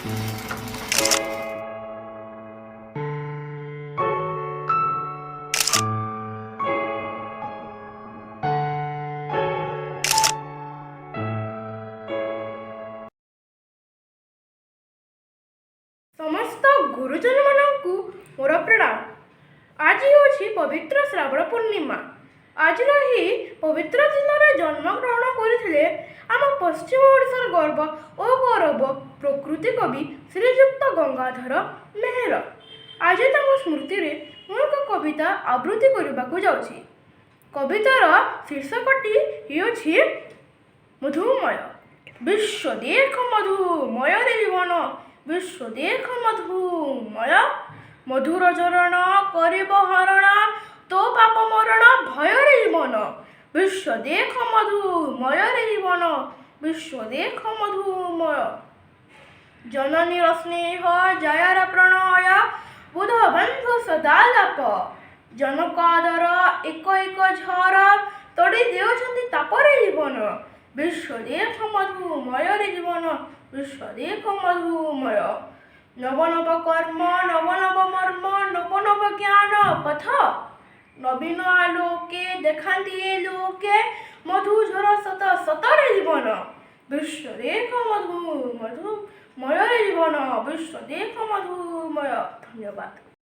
ସମସ୍ତ ଗୁରୁଜନମାନଙ୍କୁ ମୋର ପ୍ରଣାମ। ଆଜି ହେଉଛି ପବିତ୍ର ଶ୍ରାବଣ ପୂର୍ଣ୍ଣିମା। ଆଜିର ଏହି ପବିତ୍ର ଦିନରେ ଜନ୍ମଗ୍ରହଣ କରିଥିଲେ ଆମ ପଶ୍ଚିମ ଓଡ଼ିଶାର ଗର୍ବ ଓ ଗୌରବ ପ୍ରକୃତି କବି ଶ୍ରୀଯୁକ୍ତ ଗଙ୍ଗାଧର ମେହେର। ଆଜି ତାଙ୍କ ସ୍ମୃତିରେ ମୁଁ ଏକ କବିତା ଆବୃତ୍ତି କରିବାକୁ ଯାଉଛି। କବିତାର ଶୀର୍ଷକଟି ହେଉଛି ମଧୁମୟ। ବିଶ୍ୱ ଦେଖ ମଧୁମୟରେ ଜୀବନ, ବିଶ୍ୱ ଦେଖ ମଧୁମୟ। ମଧୁର ଝରଣ କରିବ ହରଣ ତୋ ପାପ ମରଣ ଭୟରେ ଜୀବନ। ବିଶ୍ୱ ଦେଖ ମଧୁମୟରେ ଜୀବନ, ବିଶ୍ୱ ଦେଖ ମଧୁମୟ। ଜନନୀର ସ୍ନେହ, ଜାୟାର ପ୍ରଣୟ, ବୁଧ ବନ୍ଧୁ ସଦାଲାପ, ଜନକାଦର ଏକ ଏକ ଝର ତଡ଼ି ଦେଉଛନ୍ତି ତାପରେ ଜୀବନ। ବିଶ୍ୱ ଦେଖ ମଧୁମୟରେ ଜୀବନ, ବିଶ୍ୱ ଦେଖ ମଧୁମୟ। ନବ ନବ କର୍ମ, ନବ ନବ ମର୍ମ, ନବ ନବ ଜ୍ଞାନ ପଥ, ନବୀନ ଆଲୋକେ ଦେଖାନ୍ତି ଏ ଲୋକେ ମଧୁଝର ସତ ସତରେ ଜୀବନ। ବିଶ୍ୱ ଦେଖ ମଧୁ ମଧୁମୟରେ ଜୀବନ, ବିଶ୍ୱ ଦେଖ ମଧୁମୟ। ଧନ୍ୟବାଦ।